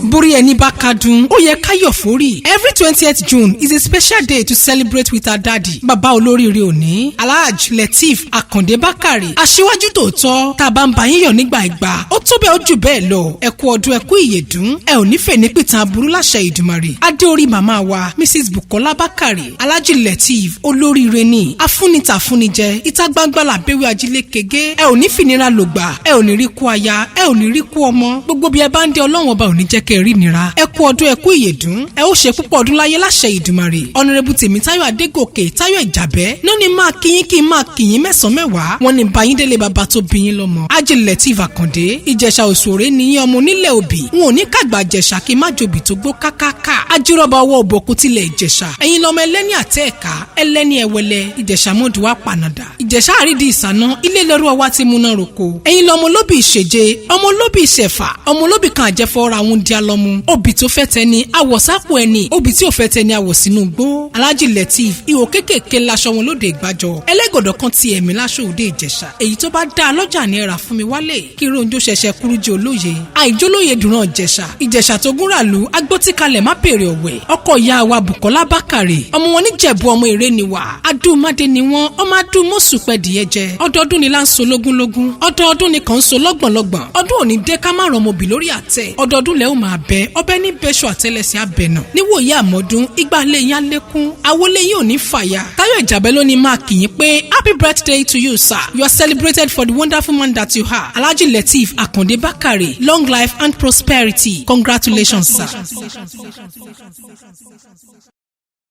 Borí ẹni bá kadùn, ó yẹ káyọ̀ fórí. Every 20th June is a special day to celebrate with our daddy. Bàbá olóríire òní, Alhaji Lateef Akande Bakare, aṣíwájú tòótọ́, tá a bá ń bá yín yọ̀ nígbà ìgbà, ó tó bẹ́ẹ̀, ó jù bẹ́ẹ̀ lọ. Ẹ kú ọdún, ẹ kú ìyèdún, ẹ ò nífẹ̀ẹ́ ní pìtàn aburú láṣẹ Ìdùmarè. Adé orí màmá wa, Mrs Bukola Bakare, Alhaji Lateef olóríire ni, afúnitàfúnijẹ, ìta gbangba làbẹ́wẹ́ ajílẹ̀ kege. Ẹ ò ní fìnira lògbà, ẹ ò ní rí kú aya, ẹ ò ní rí kú ọmọ. Gbogbo bí ẹ bá ń dé, Ọlọ́run Ọba ò ní jẹ́ kẹ́ ẹ rí nira. Ẹ kú ọdún, ẹ kú ìyèdún, ẹ ó ṣe púpọ̀ ọdún láyé láṣẹ Ìdùmarè. Honourable Tèmítáyọ̀ Adégòkè Táyọ̀ Ìjàbẹ́ ló ní máa kíyín, kí n máa kíyín mẹ́sàn-án mẹ́wàá. Wọ́n ní bayín délé bàbá tó bí yín lọ́mọ. Alhaji Lateef Àkàndé, Ìjẹ̀ṣà òṣèré ní ọmọ onílẹ̀ òbí. Wọn ò ní kàgbà Jẹ̀ṣà kí má jòbì tó gbó kákáká. Ajírọ̀bà ọwọ́ òbòkú tilẹ̀ Ìjẹ̀ṣà. Ẹ̀yin lọ́mọ ẹlẹ́ni àtẹ́ ẹ̀ka, ẹlẹ́ni ẹ̀wẹ̀lẹ̀, Ìjẹ̀ṣà mọ́dù wá pànàdà. Ìjẹ̀ṣà àrídìí ìsàná, ilé lẹ́rú ọwá ti múná roko. Ẹ̀yin lọ́mọ olóbì ìṣèje, ọmọ olóbì ìṣẹ̀fà, ọmọ olóbì kan àjẹfọ́ ra àwọn di alọ́mu. Obì tó fẹ́ tẹni àwọ̀sápò ẹni, obì tí ò fẹ́ tẹni àwọ̀ sínú gbó. Alhaji Lateef, ihò kéékèèké laṣọ wọn lóde ìgbàjọ. Ẹlẹ́gọ̀dọ̀ kan ti ẹ̀mí láṣọ òde Ìjẹ̀ṣà. Èyí tó bá dá a lọ́jà ní ẹ̀rà fún mi wálé. Kí ronjó ṣẹ̀ṣẹ̀ kúrú jẹ́ olóye. Àìjólóye dùnrán Ìjẹ̀ṣà. Ìjẹ̀ṣà tó gúnràlú, agbótíkalẹ̀ má bèrè ọ̀wẹ̀. Ọkọ ìyá wa Bùkọ́lá Bákàrè. Ọmọ wọn níjẹ̀bú, ọmọ èrè ni wà. Adúmáde ni wọ́n, ọmọ adúmọ̀sùpẹ̀ dìé jẹ. Ọdọọdún ni là ń so lógúnlógún. Ọdọọdún ni kàn ń so lọ́gbọ̀nlọ́gbọ̀n. Ọdún òní dé ká má rọmọ òbí lórí àtẹ. Ọdọọdún lẹ́ ò máa bẹ, ọbẹ̀ ní bẹ́ṣọ àtẹlẹsẹ̀ abẹ̀nà. Níwòye àmọ́dún, igba lé yín á lékún. Àwọlé yín ò ní fàyà. Táyọ̀ Ìjàbẹ́ ló ní máa kì í pé happy birthday to you, sir. You are celebrated for the wonderful man that you are. Alhaji Lateef Akande Bakare, long life and prosperity. Congratulations, sir.